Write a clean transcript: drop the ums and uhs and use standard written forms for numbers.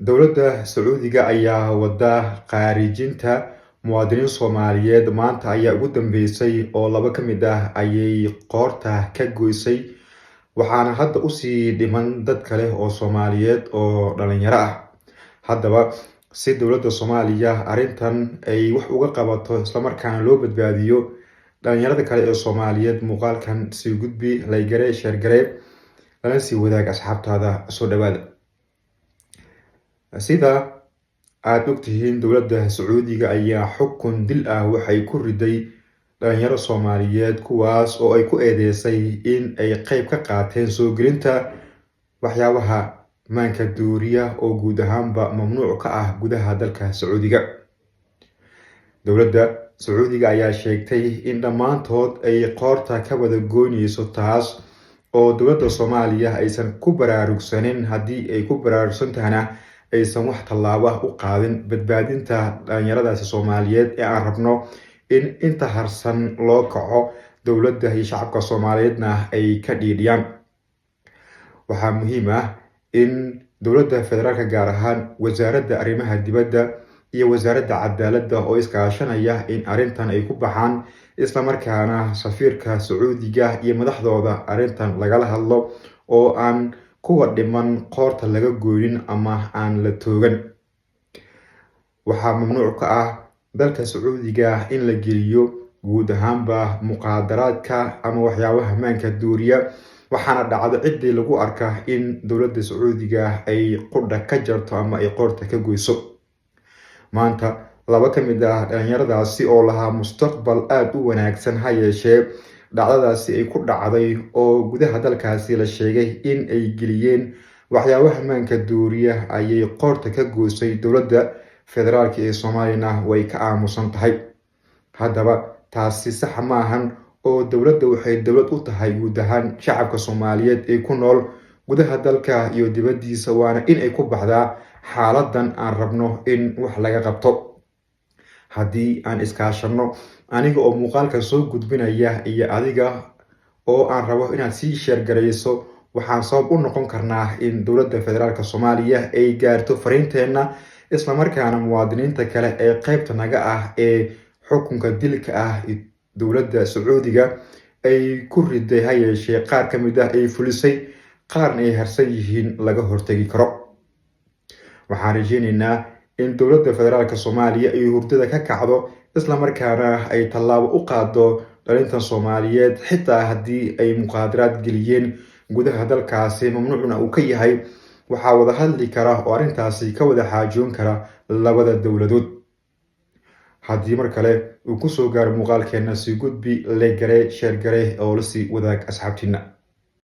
Dowladda Sacuudiga ayaa wada khaarijinta muwaadiniin Soomaaliyeed. Maanta ayaa ugu dambeysay oo laba ka mid ah ayay qoorta ka goysay, waxaana hadda usii dhiman dad kale oo Soomaaliyeed oo dhalinyaro ah. Haddaba, si dowladda Soomaaliya arrintan ay wax uga qabato islamarkaana loo badbaadiyo dhalinyarada kale ee Soomaaliyeed, muuqaalkan sii gudbi, like garee, share garee, lana sii wadaag asxaabtaada. Soo dhawaada. Sida aada ogtihiin, dowladda Sacuudiga ayaa xukun dil ah waxay ku riday dhalinyaro Soomaaliyeed, kuwaas oo ay ku eedeysay in ay qeyb ka qaateen soo gelinta waxyaabaha maanka duuriya oo guud ahaanba mamnuuc ka ah gudaha dalka Sacuudiga. Dowladda Sacuudiga ayaa sheegtay in dhammaantood ay qoorta ka wada goynayso, taas oo dowladda Soomaaliya aysan ku baraarugsanin. Haddii ay ku baraarugsan tahana, aysan wax tallaabo ah u qaadin badbaadinta dhalinyaradaasi Soomaaliyeed ee aan rabno in inta harsan loo kaco, dowladda iyo shacabka Soomaaliyeedna ay ka dhiidhiyaan. Waxaa muhiim ah in dowladda federaalka, gaar ahaan Wasaaradda Arrimaha Dibadda iyo Wasaaradda Cadaaladda oo iskaashanaya, in arrintan ay ku baxaan, islamarkaana safiirka Sacuudiga iyo madaxdooda arrintan lagala hadlo oo aan kuwa dhiman qoorta laga goynin ama aan la toogan. Waxaa mamnuuc ka ah dalka Sacuudiga in la geliyo guud ahaanba muqaadaraadka ama waxyaabaha maanka duuriya, waxaana dhacdo ciddii lagu arka in dowladda Sacuudiga ay qudha ka jarto ama ay qoorta ka goyso. Maanta laba ka mid ah dhalinyaradaasi oo lahaa mustaqbal aada u wanaagsan, ha yeeshee dhacdadaasi ay ku dhacday oo gudaha dalkaasi la sheegay in ay geliyeen waxyaabaha maanka duuriya, ayay qoorta ka goysay. Dowladda federaalka ee Soomaaliyana way ka aamusan tahay. Haddaba, taasi sax maahan oo dowladda waxay dowlad u tahay guud ahaan shacabka Soomaaliyeed ee ku nool gudaha dalka iyo dibaddiisa, waana in ay ku baxdaa xaaladan aan rabno in wax laga qabto. Haddii aan iskaashanno, aniga oo muuqaalkan soo gudbinaya iyo adiga oo aan rabo inaad sii share garayso, waxaan sabab u noqon karnaa in dowladda federaalka Soomaaliya ay gaarto fariinteenna, islamarkaana muwaadiniinta kale ee qeybta naga ah ee xukunka dilka ah dowladda Sacuudiga ay ku riday, ha yeeshee qaar ka mid ah ay fulisay, qaarna ay harsan yihiin, laga hortegi karo. Waxaan rajeyneynaa in dowladda federaalka Soomaaliya ay hurdada ka kacdo, islamarkaana ay tallaabo u qaado dhalintan Soomaaliyeed, xitaa haddii ay muqaadaraad geliyeen gudaha dalkaasi mamnuucna uu ka yahay. Waxaa wada hadli kara oo arrintaasi ka wada xaajoon kara labada dowladood. Haddii mar kale uu kusoo gaaro muuqaalkeena, sii gudbi, like garee, share garee oo lasii wadaag asxaabtiina.